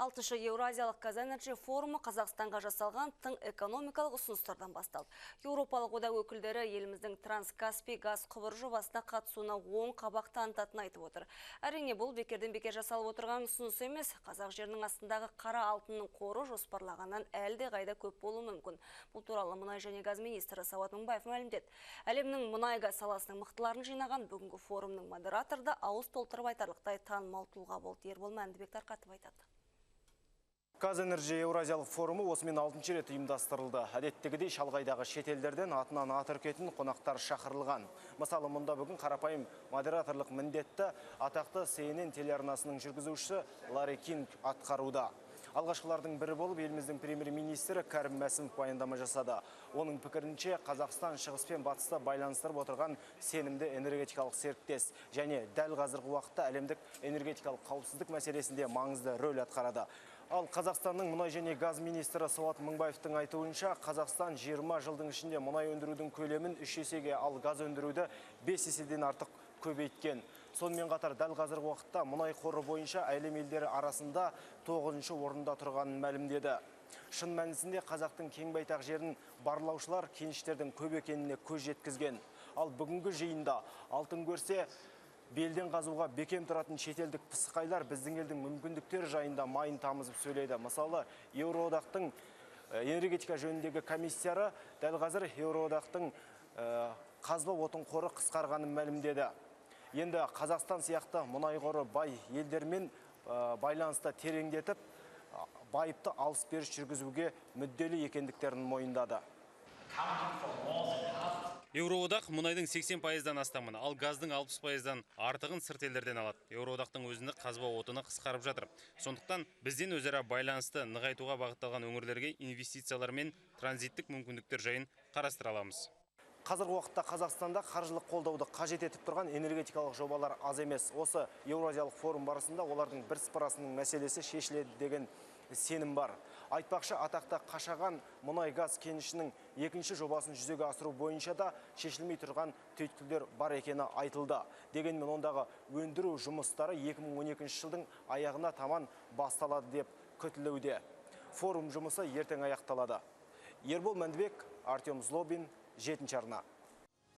Алтыншы Еуразиялық KazEnergy форумы Қазақстанға жасалған тың экономикалық ұсыныстардан басталды. Еуропалық одақ өкілдері еліміздің Транскаспий газ құбыры жобасына қатысуына оң қабақ танытатынын айтып отыр. Әрине, бұл бекерден бекер жасалып отырған ұсыныс емес. Қазақ жерінің астындағы қара алтынның қоры жоспарлағаннан әлде қайда көп болуы мүмкін. Бұл туралы мұнай және газ министрі Сауат Мыңбаев мәлімдеді. Әлемнің мұнай газ саласының мықтыларын жинаған бүгінгі форумның модераторы да ауыз толтырып айтарлықтай танымал тұлға болды. Ербол Мәндібек тарқатып айтады. KazEnergy Еуразиялық форумы осымен 6-шы рет ұйымдастырылды. Әдеттегідей шалғайдағы шетелдерден атынан ат үркетін қонақтар шақырылған. Мысалы, мұнда бүгін қарапайым модераторлық міндетті атақты CNN телеарнасының жүргізушісі Ларри Кинг атқаруда. Алғашқылардың бірі болып еліміздің премьер-министрі Кәрім Мәсімов баяндама жасады. Оның пікірінше, Қазақстан шығыс пен батысты байланыстырып отырған сенімді энергетикалық серіктес және дәл қазіргі уақытта әлемдік энергетикалық қауіпсіздік мәселесінде маңызды рөл атқарады. Ал Қазақстанның мұнай және газ министрі Сауат Мыңбаевтың айтуынша, Қазақстан 20 жылдың ішінде мұнай өндірудің көлемін 3 есеге, ал газ өндіруді 5 еседен артық көбейткен. Сонымен қатар дәл қазіргі уақытта мұнай қоры бойынша әлем елдері арасында 9-шы орында тұрғанын мәлімдеді. Шын мәнісінде қазақтың кең байтақ жерін барлаушылар кеніштердің көп екеніне көз жеткізген. Ал бүгінгі жиында алтын көрсе белден қазуға бекем тұратын шетелдік пысықайлар біздің елдің мүмкіндіктері жайында майын тамызып сөйледі. Мысалы, Еуроодақтың энергетика жөніндегі комиссары дәл қазір Еуроодақтың қазба отын қоры қысқарғанын мәлімдеді. Енді Қазақстан сияқты мұнай қоры бай елдермен байланысты тереңдетіп, байыпты алыс беріс жүргізуге мүдделі екендіктерін мойындады. Еуроодақ мұнайдың 80%-дан астамын, ал газдың 60%-дан артығын сырт елдерден алады. Еуроодақтың өзінде қазба отыны қысқарып жатыр. Сондықтан бізден өзара байланысты нығайтуға бағытталған өңірлерге инвестициялар мен транзиттік мүмкіндіктер жайын қарастыра аламыз. Қазіргі уақытта Қазақстанда қаржылық қолдауды қажет етіп тұрған энергетикалық жобалар аз емес. Осы Еуразиялық форум барысында олардың бірсыпырасының мәселесі шешіледі деген сенім бар. Айтпақшы, атақты Қашаған мұнай газ кенішінің екінші жобасын жүзеге асыру бойынша да шешілмей тұрған түйткілдер бар екені айтылды. Дегенмен ондағы өндіру жұмыстары 2012 жылдың аяғына таман басталады деп күтілуде. Форум жұмысы ертең аяқталады. Ербол Мәндібек, Артем Злобин, 7 арна.